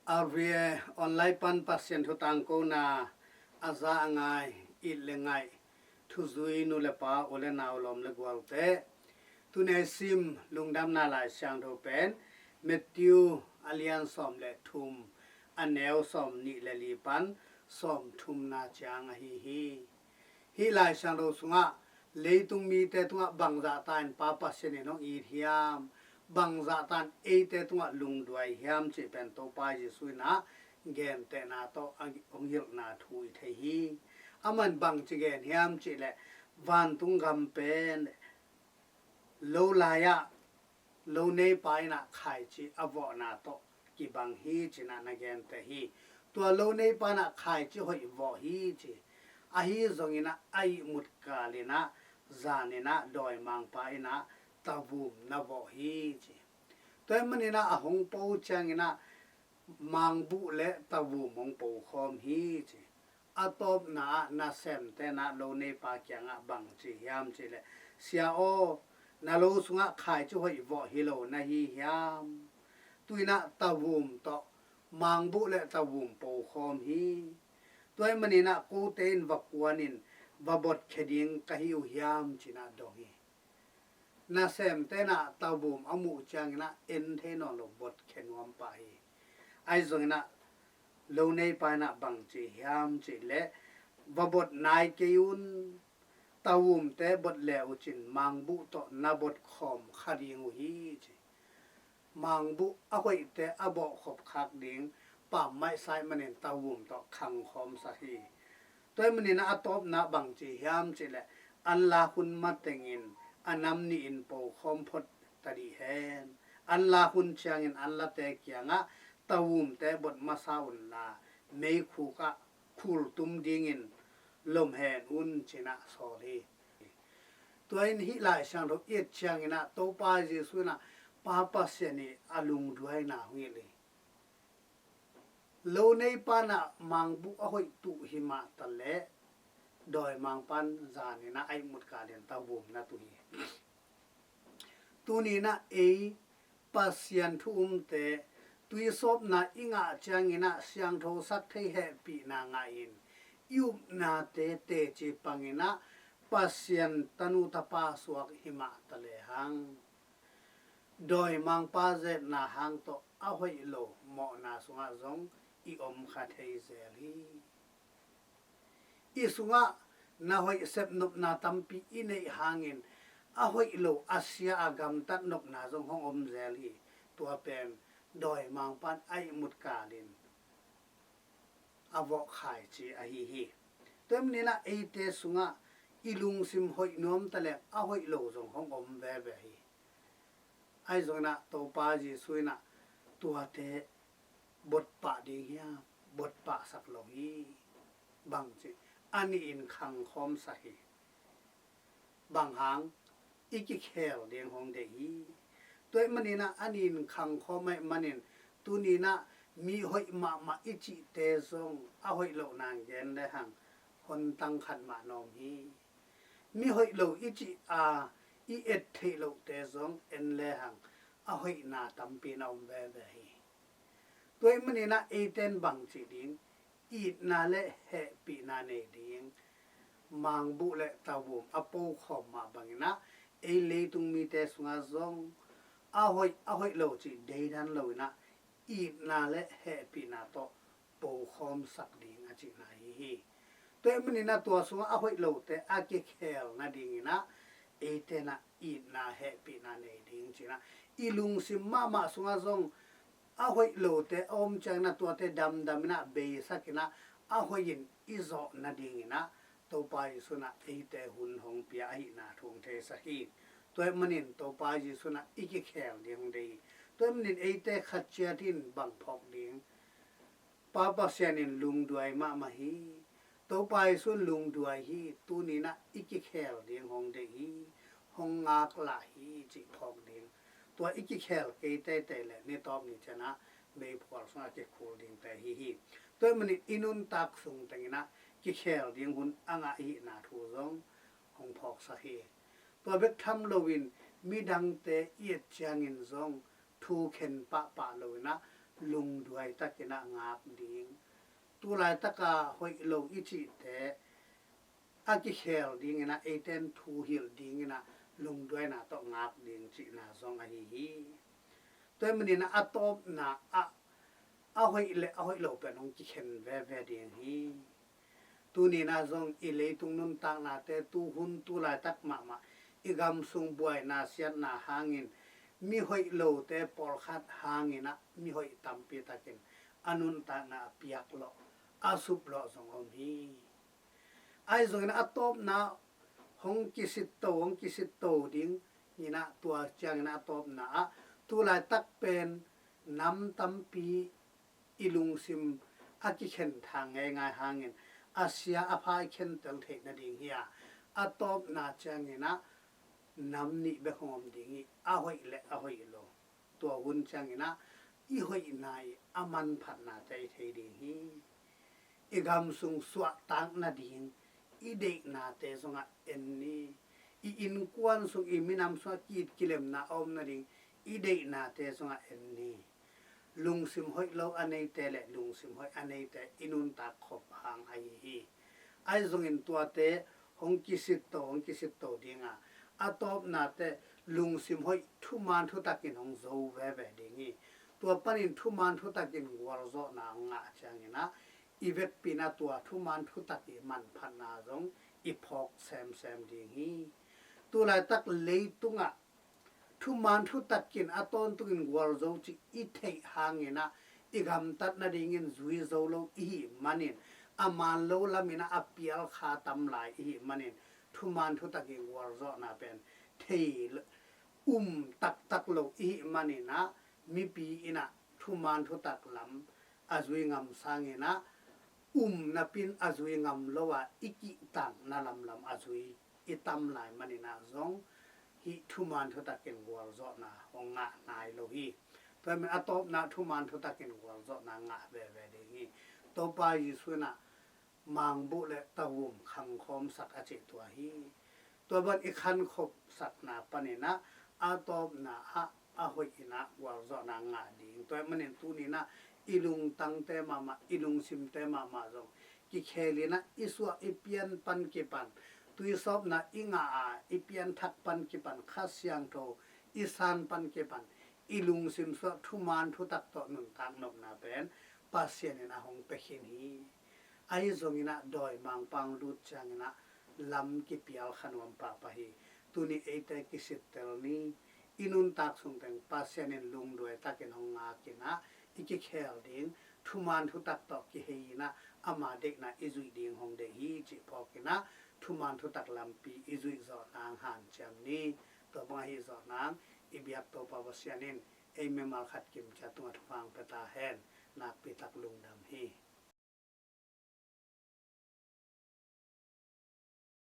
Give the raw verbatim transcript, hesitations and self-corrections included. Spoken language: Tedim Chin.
R V A online pan Pasian thu tangkona a za a ngai, it le ngaih thuzui nu le pa, u le nau, lawm le gualte, tuni a i sim Lungdamna Lai Siangtho pen Matthew a lian sawm le thum, a neu sawm nih le li pan sawm thumna ciang ahi hi. Hih Lai Siangtho sungah leitung mite tungah bangzah ta in Pa Pasian in hong it hiam, bangzah ta in eite tungah lungduai hiam cih pen Topa Jesuh in ah gentehna tawh a hong hilhna thu i thei hi. Aman bangci gen hiam cih leh, vantung gam pen lo lai-ah lo neipa in ah khaici a vawhna tawh kibang hi ci-in ah na genteh hi. Tua lo neipa in ah khaici hoih vawh hi ci. Ahi zongin ah a ihmut kalin ah, zanin ah dawimangpa in ah tavum na vawh hi ci. Tua ahih manin ah a hong po ciangin ah mangbuh le tavum hong pokhawm hi ci. A tawpna ah nasemte in ah lo neipa kiangah bangci hiam cih leh, Sia aw, na lo sungah khaici hoih vawh hi lo na hi hiam? Tu-in ah tavum tawh mangbuh le tavum pokhawm hi. Tua ahih manin ah kote in va kuanin va botkhia ding ka hi uh hiam ci-in ah dong hi. Nasemte in ah tavum a muh ciangin ah en thei nawn lo, botkhia nuam pah hi. Ahi zongin ah lo neipa in ah bangci hiam cih leh, va bot nai kei un, tavumte bot le uh cin mangbuh tawh na botkhawm kha ding uh hi ci. Mangbuh a hoihte a bawhkhop khak ding pammaih sa ahih manin tavum tawh khangkhawmsak hi. Tua ahih manin ah a tawpna bangci hiam cih leh, anlak hun matengin a nam nihin pokhawm phot ta dih hen. Anlak hun ciangin anlate kiangah tavumte bot masa unla, meikhuk ah khul tum dingin lom hen un ci-in ah sawl hi. Tua in hih Lai Siangtho i et ciangin ah Topa Jesuh in ah Pa Pasian ii a lungduaina hong hilh hi. Lo neipa in ah mangbuh a hoih tuh hi mah ta leh, dawimangpa in zanin ah a ihmut kalin tavum na tuh hi. Tuni in ah ei Pasian thu umte, tuisawpna i ngah ciangin ah siangthosak thei hehpihna ngahin, i upnate teci pangin ah Pasian tanu tapa suak hi mah ta lehang, dawimangpa zetna hang tawh a hoih lo mawhna sungah zong i om kha thei zel hi. I sungah na hoih sepnopna tampi i neih hangin a hoih lo, a sia, a gamtat nopna zong hong om zel hi. Tua pen dawimangpa in a ihmut kalin a vawh khaici ahi hi. Tua ahih manin ah eite sungah i lungsim hoih nuam ta leh a hoih lo zong hong om veve hi. Ahi zongin ah Topa Jesuh in ah tuate botpah ding hiam? Botpahsak lo hi. Bangci, a nihin khangkhawmsak hi. Bang hang? I kikhel ding hong deih hi. Tua ahih manin ah a nihin khangkhawm ahih manin, tuni in ah mi hoih mahmah i cihte zong a hoih loh nang gen lehang hontang khat mah na om hi. Mi hoih lo i cih a i et theih lohte zong en lehang a hoihna tampi na om veve hi. Tua ahih manin ah eite in bangci ding, itna le hehpihna nei ding, mangbuh le tavum a pokhawm mah bangin ah ei leitung mite sungah zong a hoih, a hoih lo cih deidan loin ah itna le hehpihna tawh pokhawmsak ding a cihna ahi hi. Tua ahih manin ah tua sungah a hoih lote a kikhel nadingin ah eite in ah itna hehpihna nei ding ci-in ah i lungsim mahmah sungah zong a hoih lote a om ciangin ah tuate damdamin ah beisakin ah a hoihin i zawh nadingin ah Topa Jesuh in ah eite hun hong pia ahihna thu hong theisak hi. Tua ahih manin Topa Jesuh in ah i kikhel ding hong deih hi. Tua ahih manin eite khat ciat in bang phawk ding? Pa Pasian in lungduai mahmah hi. Topa Jesuh in lungduai hi. Tuni in ah i kikhel ding hong deih hi. Hong ngaklah hi cih phawk ding. Tua i kikhel kei teitei leh ni tawp ni ciang ah meiphual sungah kikhul dingte ahi hi. Tua ahih manin i nuntak sung tengin ah kikhel ding hun a ngah ahihna thu zong hong phawksak hi. Tua bek tham loin midangte i et ciangin zong thu khen pahpah loin ah lungduai takin ah ngak ding. Tulaitaka hoih lo i cihte a kikhel dingin ah, eiten thuhilh dingin ah lungduaina tawh ngak ding cihna zong ahi hi. Tua ahih manin ah a tawpna ah a hoih le a hoih lo pen hong kikhen veve ding hi. Tuni-in ah zong i leitung nuntaknate, tuhun tulaitak mahmah i gam sung buaina siatna hangin, mihoih lote pawlkhat hangin ah mihoih tampi takin a nuntakna a piaklawh, a suplawh zong om hi. Ahi zongin a tawpna hong kisitto, hong kisitto dingin ah, tua ciangin ah a tawpna ah tulaitak pen nam tampi i lungsim a kikhen thang ngeingai hangin a sia a pha i khentel theih nading hi a, a tawpna ciangin ah nam nih bek hong om ding hi, a hoih le a hoih lo. Tua hun ciangin ah i hoihna i a manphatnate i thei ding hi. I gam sung suahtak nading i deihnate zongah en ni. I innkuan sung, i minam sungah ki-it kilemna a om nading i deihnate zongah en ni. Lungsim hoih lo a neite le lungsim hoih a neite i nuntak khop hang ahi hi. Ahi zongin tuate hong kisitto, hong kisitto ding a, a tawpnate lungsim hoih thuman thutakin hong zo veve ding hi. Tua panin thuman thutakin gualzawhna hong ngah ciangin ah, i vekpi-in ah tua thuman thutak i manphatna zong i phawk semsem ding hi. Tulaitak leitungah thuman thutakin a tawntungin gualzo cih i theih hangin ah, i gamtat nadingin zui zo lo i hih manin, a man lo lamin ah a pial kha tam lai i hih manin, thuman thutakin gualzawhna pen thei um taktak lo i hih manin ah, mipi in ah thuman thutak lam a zui ngam sangin ah, um napin a zui ngam lo a, i kihtakna lamlam a zui i tam lai manin ah zong hih thuman thutakin gualzawhna hong ngah nai lo hi. Tua ahih manin a tawpna thuman thutakin gualzawhna ngah veve ding hi. Topa Jesuh in ah mangbuh le tavum khangkhawmsak a cih tua hi. Tua bang i khankhopsakna panin ah a tawpna ah a hoih in ah gualzawhna ngah ding. Tua ahih manin tuni-in ah i lungtangte mahmah, i lungsimte mahmah zong kikhelin ah i suah i pian pan kipan, tuisawpna i ngah a i pianthak pan kipan, Kha Siangtho i san pan kipan, i lungsim sungah thuman thutak tawh nuntak nopna pen Pasian in a hong pia khin hi. Ahi zongin ah dawimangpa hong lut ciangin ah lam kipial kha nuam pahpah hi. Tuni eite kisittel ni. I nuntak sung teng Pasian in lungduai takin hong ngakin ah, i kikhel ding, thuman thutak tawh kihei in ah ama deihna i zuih ding hong deih hi cih phawkin ah, thuman thutak lampi i zuih zawh nang hanciam ni. Tua bang ahi zawh nang i biak Topa Pasian in ei mimal khat kim ciat tungah thupha hong pia ta hen. Nakpi tak lungdam hi.